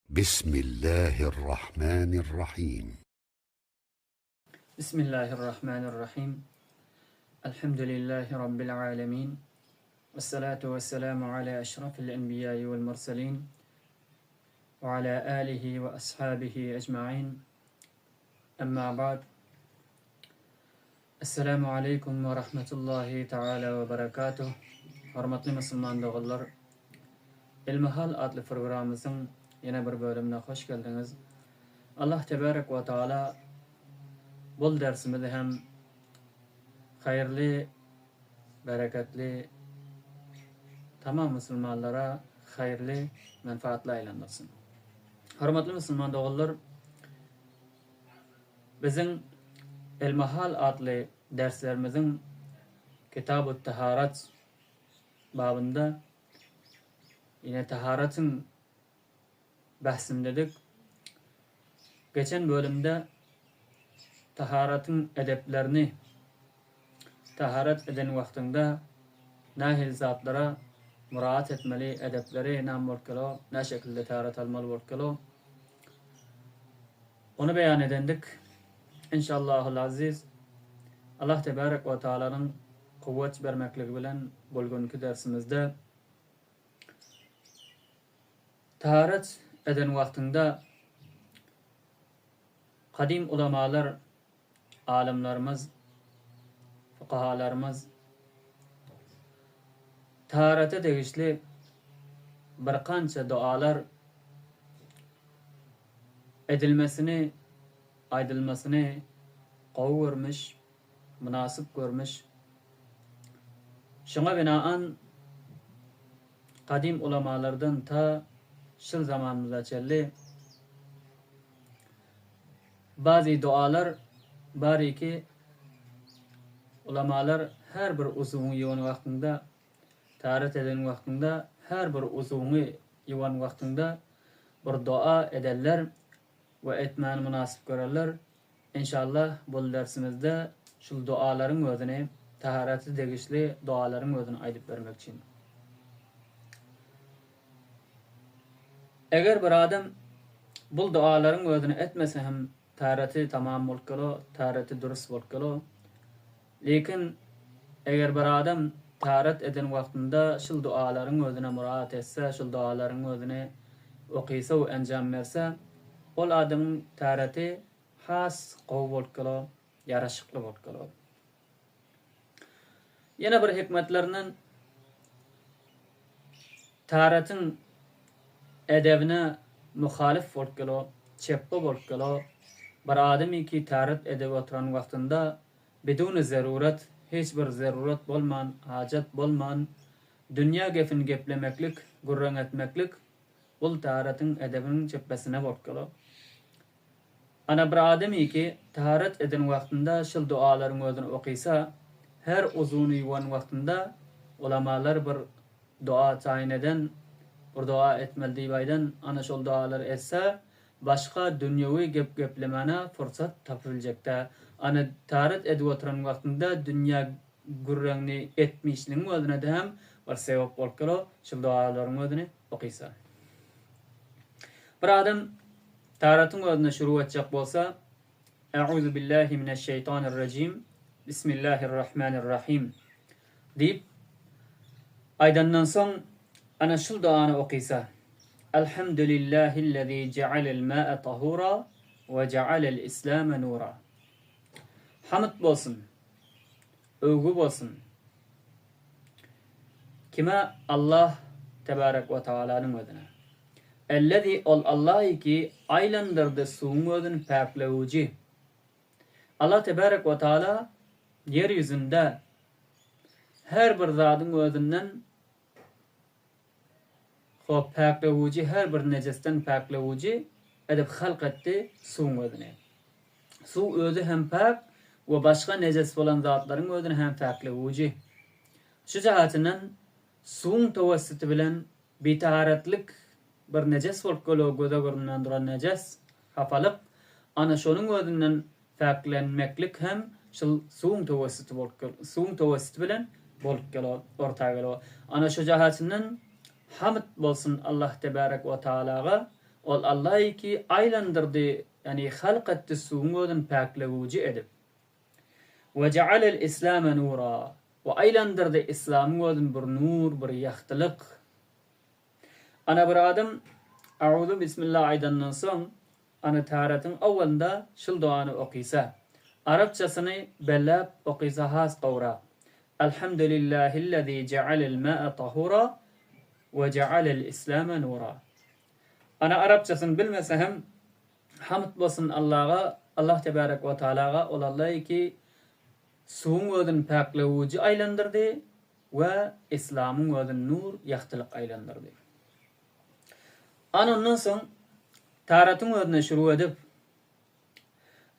Bismillahirrahmanirrahim. Bismillahirrahmanirrahim. Elhamdülillahi Rabbil alemin. Vessalatu vesselamu ala eşrafil enbiyai vel murselin. Ve ala alihi ve ashabihi ecmain. Emma ba'd. Esselamu aleýkum we rahmetullahi taala we berekatuh. Hormatly musulman doganlar, Ilmihal atly programmyzyň ýene bir bölümine hoş geldiňiz. Allah tebarek we taala bul dersimizi hem haýyrly, bereketli, tamam musulmanlara haýyrly, menfaatly aýlandyrsyn. Hormatly musulman doganlar, Biziň Elmahal atly derslerimiziň Kitabut Taharat babynda ýene taharatyň bahsindedik. Geçen bölümde taharatyň edeplerini, taharat eden wagtyňda nähili zatlara muraat etmeli, edepleri näme bolup gelo, nä şekilde taharat almaly bolup gelo, Ony beýan edendik. Inşallahul aziz, Allah tebarek we taalanyň kuwwat bermekligi bilen bulgünki dersimizde taharet eden wagtyňda kadym ulamalar, alymlarymyz, fukahalarymyz taharete degişli birkança dualar edilmesini, aýdylmasyny gowy görmüş, mynasyp görmüş. Şoňa binaen gadym ulamalardan ta şul zamanymyza çenli bazy dualar bariki, ulamalar her bir uzuwyňy ýuwan wagtyňda, täret eden wagtyňda her bir uzuwyňy ýuwan wagtyňda bir doa ederler we etmäni mynasyp görerler. Enşallah bul dersimizde şul doalaryň özüni taharata degişli doalaryň özüni aýdyp bermekçi. Eger bir adam bul doalaryň özüni etmese hem tahareti tamam bolup gelo, tahareti dürs bolup gelo. Lekin eger bir adam taharet eden wagtynda şul dualaryň özüne muraat etse, şul dualaryň özüni okysa we enjam berse, ol adamyň tahareti has gowy bolup gelo, ýaraşykly bolup gelo. Ýene bir hikmetlerinden taharetiň edebine muhalyf bolup gelo, çepbe bolup gelo, bir adamy ki taharet edip oturan wagtynda Biduni zeruret, hiç bir zeruret bolman, hajat bolman, dünýä gepini geplemeklik, gürrüň etmeklik, bul taharetiň edebiniň çepbesine bolup geler. Ana bir adamyki taharet eden wagtynda şul dualaryň özüni okysa, her uzuny ýuwan wagtynda ulamalar bir dua taýyn eden, bir dua etmeli diýip aýdan, ana şol dualary etse, Başga dünýewi gep geplemäne pursat tapybiljekdä. Ana taret edip oturan wagtyňda dünýä gürreňini etmişligiň özünede hem bir sebep bolup gelo şul dogalaryň özüni okysa. Bir adam taretiň özüne şuru etjek bolsa Euzu billahi mineşşeýtanirrejim Bismillahirrahmanirrahim Diýip, aýdandan soň, ana şul dogany okysa, Elhamdülillahillezî jealel mâe tahûrâ we jealel islâme nûrâ. Hamd bolsun, öwgi bolsun, kime Allah tebarek we tagalanyň özüne. Ellezî ol Allahy ki aýlandyrdy suwuň özüni päklewüji. Allah tebarek we taala ýer ýüzünde her bir zadyň özünden hop päklewüji her bir nejesden päklewüji edip halk etdi suwuň özüni. Suw özi hem päk we başga nejes bolan zatlaryň özüni hem päklewüji. Şu jähatinden suwuň towessuty bilen bitaharatlyk bir nejes bolup gelo göze görünmän duran nejes, hapalyk, ana şonuň özünden päklenmeklik hem şul suwuň töwessuty bolup gel, suwuň töwessuty bilen bolup gelo, orta gelo. Ana şu jähatinden hamd bolsun Allah tebärek we taalaga. Ol Allahy ki aýlandyrdy, ýagny halk etdi suwuň özüni päklegüji edip. We jealel islame nura, we aýlandyrdy islamyň özüni bir nur, bir ýagtylyk. Ana bir adam Auzu bismillah aýdandan soň, ana täretin owalynda şul dogany okysa, arapçasyny belläp okysa has gowrak, Elhamdülillahillezî jealel ma'a tahura we jealel islame nura. Ana arapçasyny bilmese hem hamd bolsun Allaga, Allah tebarek we taalaga ol Allahy ki suwuň özüni päklewüji aýlandyrdy we islamyň özüni nur, ýagtylyk aýlandyrdy. Ana ondan soň täretin özüne şuru edip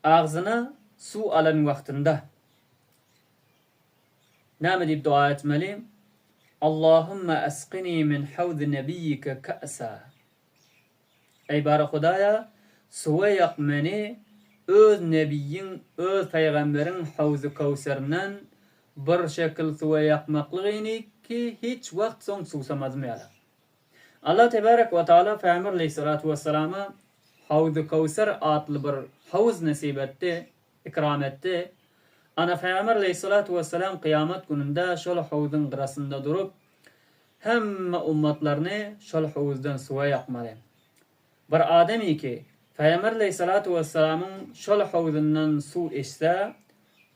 agzyna suw alan wagtynda Näme diýip doga etmeli? Allahumma asqini min hawzi nebiyyike ka'sa. Eý bary Hudaýa, suwa ýak meni öz nebiýiň, öz pygamberiň hawzy Köwserinden bir şekil suwa ýakmaklygyny ki hiç wagt soň suwsamazym ýaly. Allah tebarek we taala Pygamber aleýhissalatu wessalama hawzy Köwser atly bir hawuz nesip etdi. Ikram etdi. Ana, Pygamber aleýhissalatu wessalam kyýamat gününde şol howzuň gyrasynda durup, hemme ummatlaryny şol howuzdan suwa ýakmaly. Bir adamyki, Pygamber aleýhissalatu wessalamyň şol howzundan suw içse,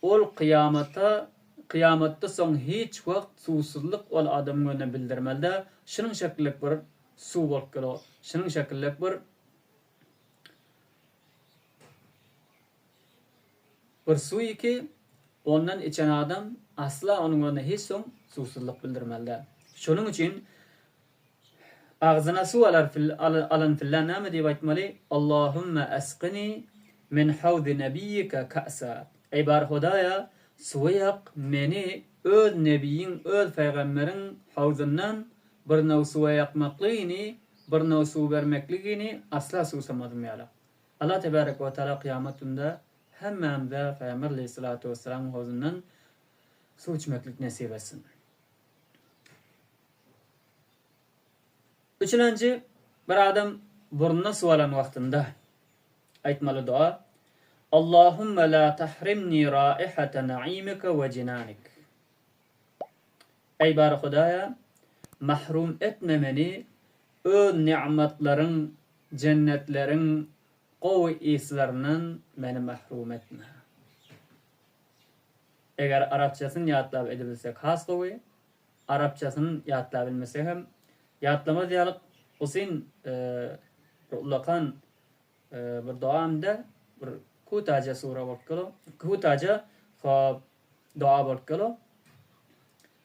ol kyýamata, kyýamatda soň hiç wagt suwsuzlyk ol adamyň önüne bildirmeli-de, şunuň şekillik bir suw bolup geler, şunuň şekillik bir Bir suw ki, ondan içen adam asla onuň önüne hiç soň suwsuzlyk bildirmeli däl. Şonuň üçin agzyna suw alar alan fillan näme diýip aýtmaly? Allahumma asqini min hawzi nebiyyike ka'sa. Eý bar Hudaýa, suwa ýak meni öz nebiýiň, öz pygamberiň hawzyndan bir now suwa ýakmaklygyny, bir now suw bermekligini asla suwsamadym ýaly. Allah tebarek we taala kyýamat günde hemmämize Pygamber aleýhissalatu wessalamyň howzundan suw içmeklik nesip etsin. Üçülenji, bir adam burnuna suw alan wagtynda aýtmaly doga, Allahumma la tahrimni raihata naimika we jinanik. Eý bary Hudaýa, mahrum etme meni Öz nygmatlaryň, jennetleriň gowy yslaryndan meni mahrum etme. Eger arapçasyny ýatlap edibilsek has gowy, arapçasyny ýatlabilmesek hem, ýatlamaz ýalyk uzyn bir ullakan bir doga hem-de bir kutaja sura bolup gelo, kutaja hop doga bolup gelo.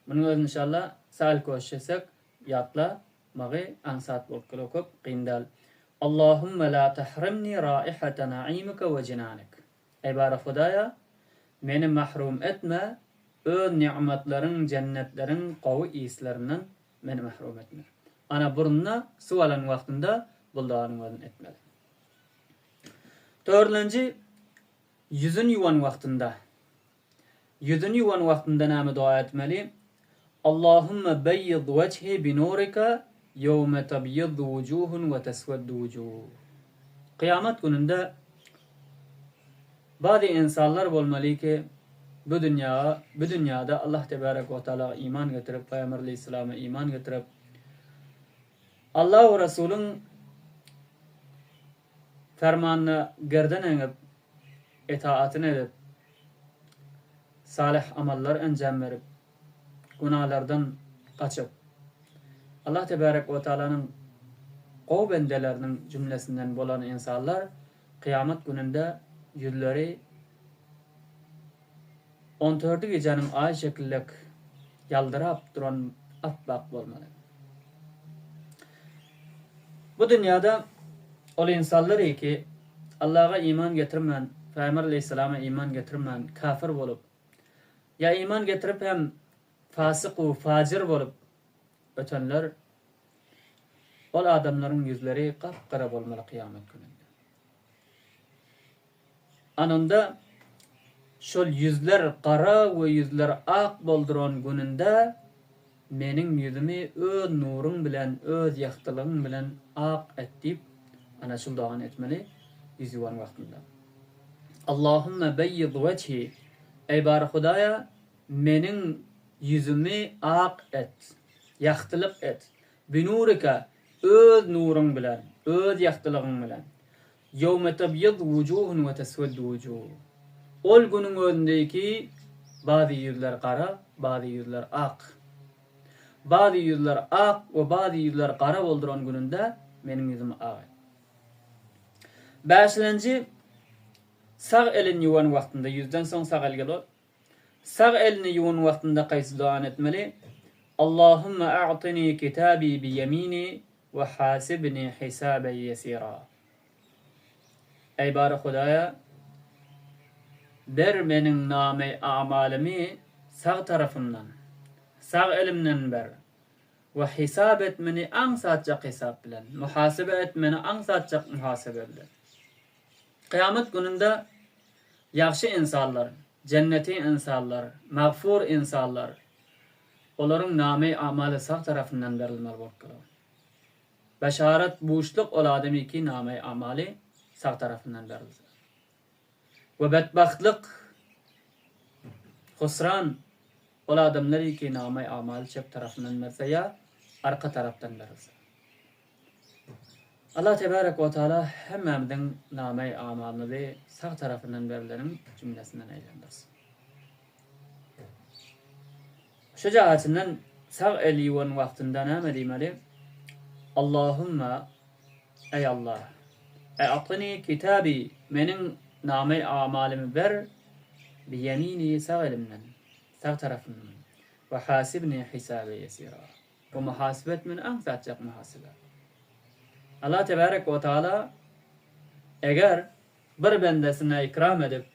Munuň özüni inşallah sal koşuş etsek ýatla magy aňsat bolup geler köp kyn däl. Allahumma la tahrimni raihata naimika we jinanik. Eý bary Hudaýa meni mahrum etme öz nygmatlaryň jennetleriň gowy yslaryndan meni mahrum etme. Ana burnuna suw alan wagtynda bul doganyň özüni etmeli. Dördünji ýüzüni ýuwan wagtynda Ýüzüni ýuwan wagtynda näme doga etmeli? Allahumma beýýid wejhi bi nurika ýewme tebýiddu wujuhun we tesweddu wujuh. Kyýamat gününde bazy ynsanlar bolmaly ki, bu dünýä, bu dünýäde Allah tebarek we taala iman getirip, Pygamber aleýhissalama iman getirip, Allah we Resulyň Fermanyna gerden eňip, etaatyny edip, salyh amallar enjam berip, günalardan gaçyp, Allah tebarek we taalanyň gowy bendeleriniň jümlesinden bolan ynsanlar kyýamat gününde ýüzleri on dördi gijäniň aý şekillek ýaldyrap duran apbak bolmaly. Bu dünýäde ol ynsanlar ki, Allaha iman getirmän, Pygamber aleýhissalama iman getirmän, kafir bolup, ýa iman getirip hem fasyk we fajyr bolup ötenler, ol adamlaryň ýüzleri gap-gara bolmaly kyýamat gününde. Ananda şol ýüzler gara we ýüzler ak bolduran gününde meniň ýüzümi öz nuruň bilen, öz ýagtylygyň bilen ak et diýip. Ana şul dogany etmeli ýüz ýuwan wagtynda. Allahümme beýýid wejhi, Eý bary Hudaýa, meniň ýüzümi ak et, ýagtylyk et, binurike, öz nuruň bilen, öz ýagtylygyň bilen. Ýewme tebýiddu wujuhun we tesweddu wujuh. Ol günüň özündeki bazy ýüzler gara, bazy ýüzler ak. Bazy ýüzler ak we bazy ýüzler gara bolduran gününde meniň ýüzümi ak et. Bäşilenji, sag elini ýuwan wagtynda, ýüzden soň sag el geler. Sag elini ýuwan wagtynda kaýsy dogany etmeli? Allahumma a'tini kitabi bi ýemini we hasibni hisaben ýesira. Eý bary Hudaýa, ber meniň nameý amalymy sag tarapymdan, sag elimden ber we hisap et meni aňsatjak hesap bilen, muhasebe et meni aňsatjak muhasebe bilen. Kyýamat gününde ýagşy ynsanlar, jenneti ynsanlar, magfur ynsanlar, olaryň nameý amaly sag tarapyndan berilmeli bolup durar. Beşarat buşluk ol adamyky nameý amaly sag tarapyndan berilse. We betbagtlyk, husran, ol adamlaryky nameý amaly çep tarapyndan berse ýa arka tarapdan berilse. Allah tebarek we taala hemmämiziň nameý amalymyzy sag tarapyndan berileniň jümlesinden eýlendirsin. Şu jahatyndan sag el ýuwan wagtynda näme diýmeli? Allahumma, Eý Allah! E'tini kitabi, meniň nameý amalymy ber, bi ýemini sag elimden, sag tarapymdan, we hasibni hisabe ýesira, we muhasyba et meni aňsatjak muhasyba. Allah tebarek we taala eger bir bendesine ikram edip,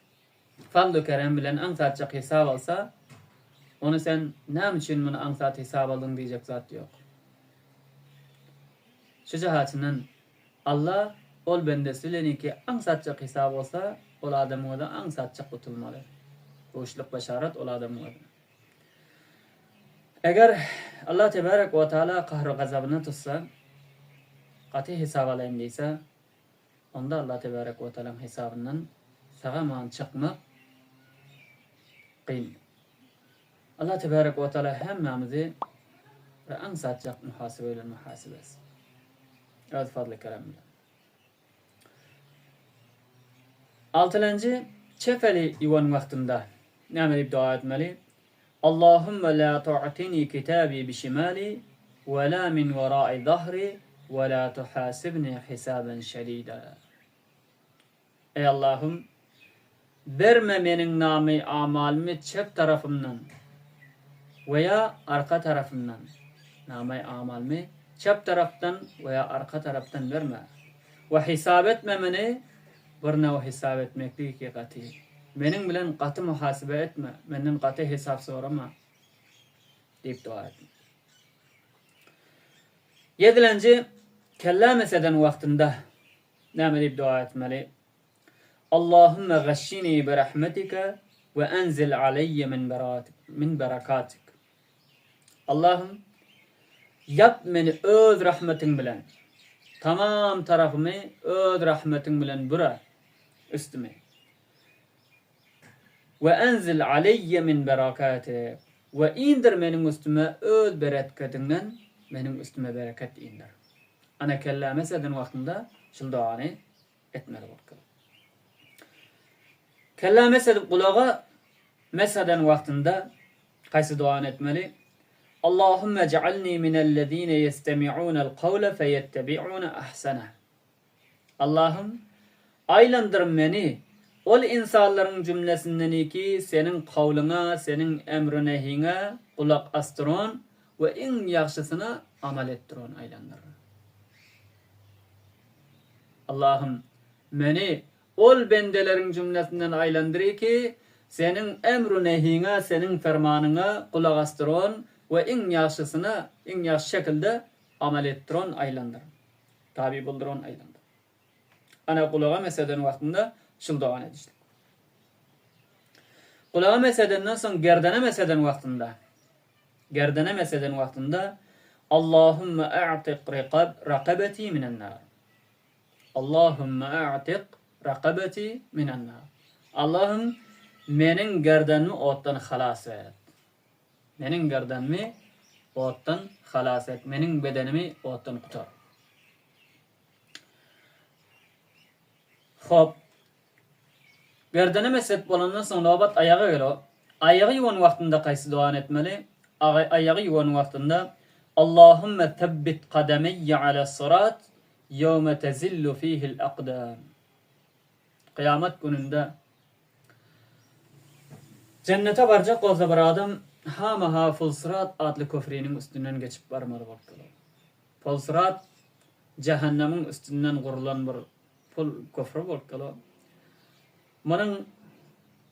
Fazly-kerem bilen aňsatjak hesap alsa, ony sen näme üçin muny aňsat hesap aldyň diýjek zat ýok. Şu jahatyndan Alla ol bendesi bileniki aňsatjak hesap bolsa, ol adamyň özi aňsatjak gutulmaly. Buşluk beşarat ol adamyň özüne. Eger Alla tebarek we taala gahry-gazabyna tutsa, gaty hesap alaýyn diýse, Onda Allah tebarek we taalaň hesabyndan sag-aman çykmak kyn. Allah tebarek we taala hemmämizi bir aňsatjak muhasyba bilen muhasyba etsin. Öz fazly keremi bilen. Altylanjy çep eli ýuwan wagtynda näme diýip doga etmeli? Allahümme la tu'tini kitabi bişimali we la min wera'i zahri we la tuhasibni hisaben şedida. Eý Allahym! Berme meniň namy amalymy çep tarapymdan we ýa arka tarapymdan, namy amalymy çep tarapdan we ýa arka tarapdan berme we hisap etme meni Bir nöw hesap etmekligi gaty. Meniň bilen gaty muhasyba etme, menden gaty hesap sorama diýip doga etmeli. Ýedilenji, kellä meseden wagtynda näme diýip doga etmeli? Allahümme gaşşini bi rahmetike we enzil aleýye min berakatik. Allahym, ýap meni Öz rahmetiň bilen, tamam tarapymy Öz rahmetiň bilen büre, üstümi. We enzil aleýýe min berakatik, we indir meniň üstüme Öz beretketiňden meniň üstüme bereket indir. Ana kelläme seden wagtynda şul dogany etmeli bolup dur. Kellä mesh edip gulaga mesh eden wagtynda haýsy dogany etmeli? Allahümme ij'alni minellezine ýestemi'unel kawle feýettebi'une ahseneh. Allahym, aýlandyr meni ol ynsanlaryň jümlesindeniki seniň kawlyňa, seniň emru-nehiňe gulak asdyran we iň ýagşysyna amal etdiran aýlandyr. Allahym, meni ol bendeleriň jümlesinden aýlandyr ki, Seniň emru-nehiňe, Seniň fermanyňa gulak asdyran we iň ýagşysyna, iň ýagşy şekilde amal etdiran aýlandyr. Taby bolduran aýlandyr. Ana gulaga mesh eden wagtynda şul dogany edişlik. Gulaga mesh edenden soň gerdene mesh eden wagtynda gerdene mesh eden wagtynda Allahumma a'tiq raqabati minen nar. Allahümme a'tiq rakabeti minen nar. Allahym meniň gerdenimi otdan halas et. Meniň gerdenimi otdan halas et, meniň bedenimi otdan gutar. Hop. Gerdene mesh edip bolandan soň nobat aýaga gelo. Aýagy ýuwan wagtynda kaýsy dogany etmeli? Aýagy ýuwan wagtynda Allahümme sebbit kademeyye ala syrat ýewme tezillu fihil akdam. Kyýamat gününde Jennete barjak bolsa bir adam hamaha Fulsyrat atly köpriniň üstünden geçip barmaly bolup bolar. Fulsyrat jähennemiň üstünden gurlan bir pul köpri bolup bolar. Munuň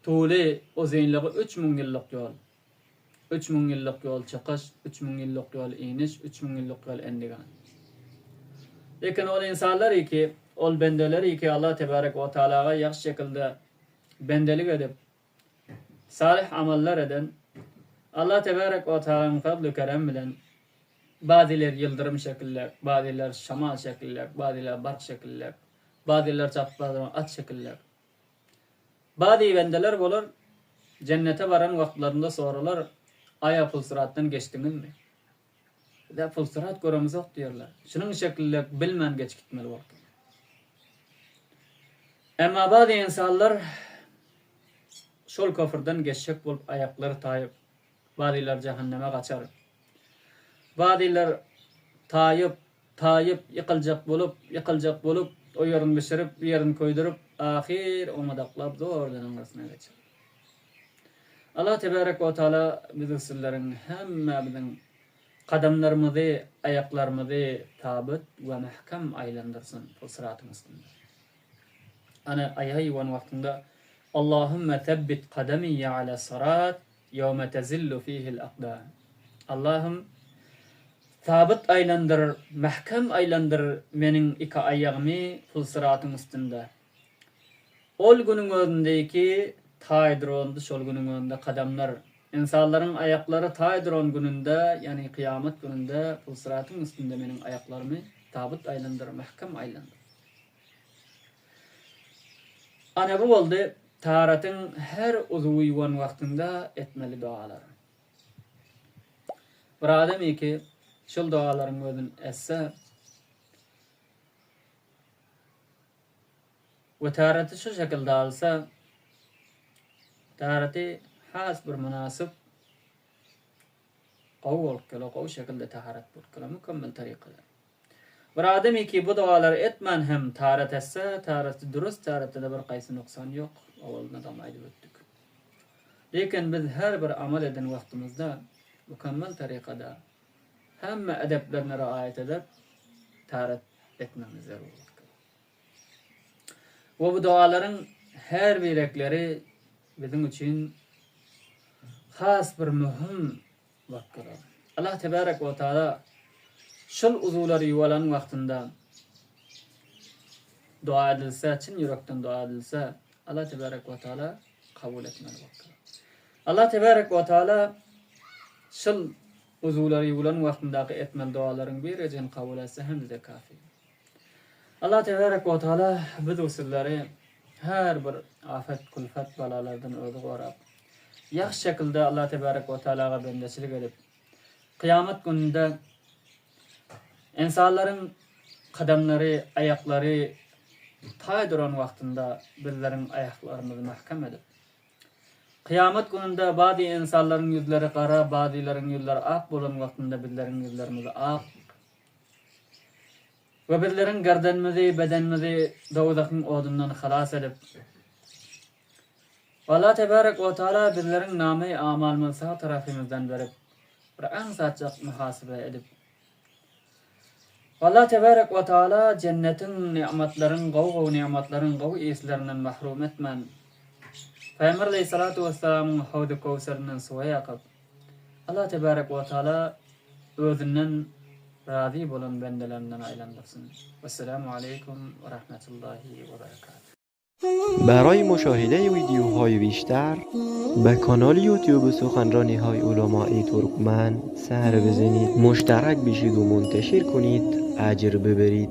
tuly uzynlygy 3000 ýyllyk ýol. 3000 ýyllyk ýol çykyş, 3000 ýyllyk ýol iniş, 3000 ýyllyk ýol endigan. Lekin ol insanlar ki, ol bendeler ki Allah tebarek we taalaga ýagşy şekilde bendelik edip, salyh amallar eden, Allah tebarek we taalanyň fazly kerem bilen bazylar ýyldyrym şekillek, bazylar şamal şekillek, bazylar bark şekillek, bazylar çapyp barýan at şekillek. Bazy bendeler bolar, jennete baran wagtlarynda soralar, Aýa pulsyratdan geçdiňizmi? Biz-ä pulsyrat göremizok diýerler. Şunuň şekilde bilmän geçip gitmeli bolup geler. Emma bazy ynsanlar şol köprüden geçjek bolup aýaklary taýyp, bazylar jähenneme gaçar. Bazylar taýyp, taýyp, ýykyljak bolup, ýykyljak bolup, o ýerini bişirip, bu ýerini köýdürip, ahyr omadaklap zordan aňyrsyna geçer. Allah tebarek we taala bizi sizleriň hemmämiziň gadamlarymyzy, aýaklarymyzy tabyt we mähkem aýlandyrsyn pul syratyň üstünde. Ana aýagy ýuwan wagtyňda Allahümme sebbit kademiyye ala syrat ýewme tezillu fihil akdam. Allahym sabyt aýlandyr, mähkem aýlandyr meniň iki aýagymy pul syratyň üstünde. Ol günüň özündeki taý durandy şol günüň özünde kadamlar. Ynsanlaryň aýaklary taý duran gününde, ýagny kyýamat gününde pul-syratyň üstünde meniň aýaklarymy tabyt aýlandyr, mähkem aýlandyr. Ana bu boldy taharatyň her uzuwy ýuwan wagtyňda etmeli dogalary. Bir adam iki şol dogalaryň özüni etse, We tähreti şu şekilde alsa, tähreti has bir mynasyp, gowy bolup geler, gowy şekilde tähret bolup geler, mükemmel tarykada. Bir adam ki bu dogalary etmän hem tähret etse, tähreti dürüst, tähretde-de bir gaýsy noksan ýok, owalynda-da aýdyp ötdük. Lekin biz her bir amal eden wagtymyzda mükemmel tarykada hemme edeplerine riaýat edip tähret etmemiz zerurdyr. We bu dogalaryň her birekleri biziň üçin has bir möhüm bolup durýar. Allah tebarek we taala şol uzuwlary ýuwalan wagtynda doga edilse, çyn ýürekden doga edilse, Allah tebarek we taala kabul etmeli bolup durýar. Allah tebarek we taala şol uzuwlary ýuwlan wagtyndaky etmeli dogalaryň birejigini kabul etse hem bize kafi. Allah tebarek we taala biz we sizleri her bir afet, külfet, balalardan özi gorap, ýagşy şekilde Allah tebarek we taalaga bendeçilik edip, kyýamat gününde ynsanlaryň kadamlary, aýaklary taý duran wagtynda bizleriň aýaklarymyzy mähkem edip, kyýamat gününde bazy ynsanlaryň ýüzleri gara, bazylaryň ýüzleri ak bolan wagtynda bizleriň ýüzlerimizi ak We bizleriň gerdenimizi, bedenimizi dowzahyň odundan halas edip, Allah tebarek we taala bizleriň name-i amalymyzy sag tarapymyzdan berip, bir aňsatjak muhasyba edip, Allah tebarek we taala jennetiň ni'matlaryň gowy-gowy ni'matlaryň gowy yslerinden mahrum etmän, Pygamber aleýhissalatu wessalamyň howzy köwserinden suwa ýakyp, Allah tebarek we taala özünden razy bolan bendelerinden aýlandyrsyn. Wesselamu aleýkum we rahmetullahi we berekatuh. برای مشاهده ویدیوهای بیشتر به کانال یوتیوب سخنرانی های علمای ترکمن سر بزنید مشترک بشید و منتشر کنید اجر ببرید.